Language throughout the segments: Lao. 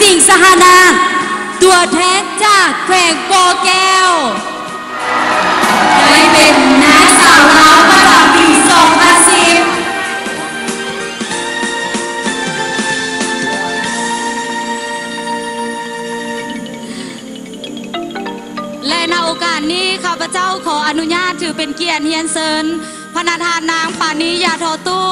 ຍິງ ສະຫະນາດ ຕົວແທນຈາກແຂວງບໍ່ແກ້ວ ໄດ້ເປັນນາງສາວລາວປະຈຳປີສອງພັນສິບ ແລະ ນະໂອກາດນີ້ ຂ້າພະເຈົ້າຂໍອະນຸຍາດຖືເປັນກຽດຮຽນເຊີນ ພະນະທ່ານນາງ ປານີ ຢາທໍ່ຕູ້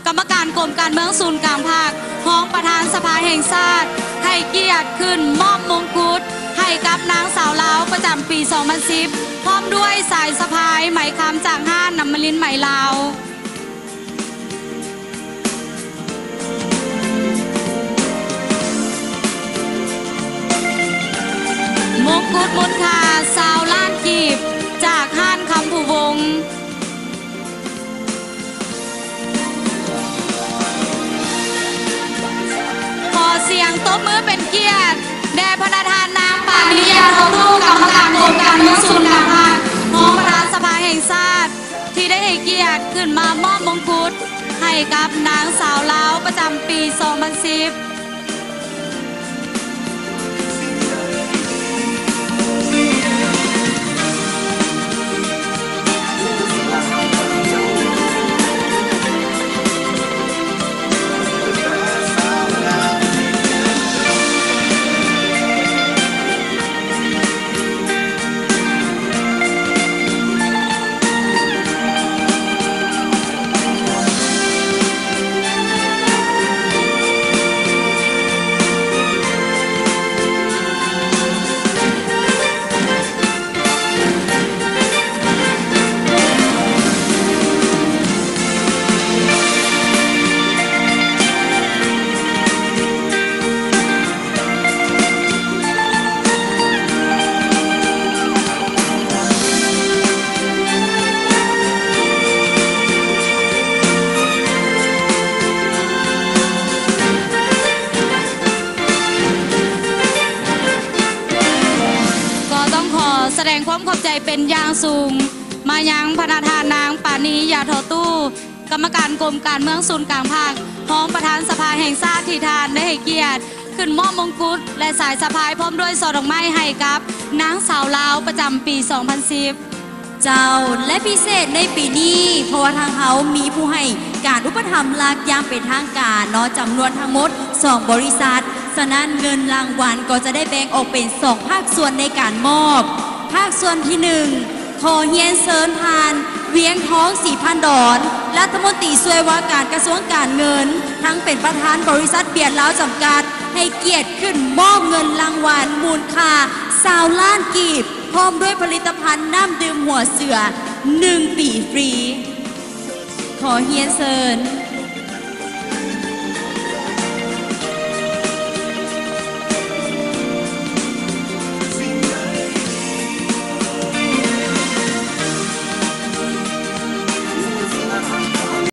ກຳມະການກົມການເມືອງສູນກາງພັກ, ຮອງປະທານສະພາແຫ່ງຊາດ ໃຫ້ກຽດຂຶ້ນມອບມົງກຸດໃຫ້ກັບນາງສາວລາວປະຈຳປີສອງພັນສິບ ພ້ອມດ້ວຍສາຍສະພາຍໄໝຄຳຈາກຮ້ານນ້ຳມະລິນໄໝລາວ. ມົງກຸດມູນຄ່າຊາວລ້ານກີບ ຈາກຮ້ານຄຳພູວົງ. ຂໍສຽງຕົບມືເປັນກຽດແດ່ພະນະທ່ານນາງ ປານີ ຢາທໍ່ຕູ້ ກຳມະການກົມການເມືອງສູນກາງພັກ, ຮອງປະທານສະພາແຫ່ງຊາດ ທີ່ໄດ້ໃຫ້ກຽດຂຶ້ນມາມອບມົງກຸດໃຫ້ກັບນາງສາວລາວປະຈຳປີສອງພັນສິບ. ກໍຕ້ອງຂໍສະແດງຄວາມຂອບໃຈເປັນຢ່າງສູງ ມາຍັງພະນະທ່ານນາງ ປານີ ຢາທໍ່ຕູ້ ກຳມະການກົມການເມືອງສູນກາງພັກ, ຮອງປະທານສະພາແຫ່ງຊາດ ທີ່ທ່ານໄດ້ໃຫ້ກຽດຂຶ້ນມອບມົງກຸດ ແລະ ສາຍສະພາຍ ພ້ອມດ້ວຍຊ່ອດອກໄມ້ໃຫ້ກັບນາງສາວລາວປະຈຳປີສອງພັນສິບ. ເຈົ້າ ແລະ ພິເສດໃນປີນີ້ ເພາະວ່າທາງເຮົາມີຜູ້ໃຫ້ການອຸປະຖຳຫຼັກຢ່າງເປັນທາງການເນາະ ຈຳນວນທັງໝົດສອງບໍລິສັດ, ສະນັ້ນເງິນລາງວັນກໍຈະໄດ້ແບ່ງອອກເປັນສອງພາກສ່ວນໃນການມອບ. ພາກສ່ວນທີໜຶ່ງ ຂໍຮຽນເຊີນທ່ານ ວຽງທອງ ສີພັນດອນ ລັດຖະມົນຕີຊ່ວຍວ່າການກະຊວງການເງິນ ທັງເປັນປະທານບໍລິສັດເບຍລາວຈຳກັດ ໃຫ້ກຽດຂຶ້ນມອບເງິນລາງວັນມູນຄ່າຊາວລ້ານກີບ ພ້ອມດ້ວຍຜະລິດຕະພັນນ້ຳດື່ມຫົວເສືອໜຶ່ງປີຟຣີ. ຂໍຮຽນເຊີນ.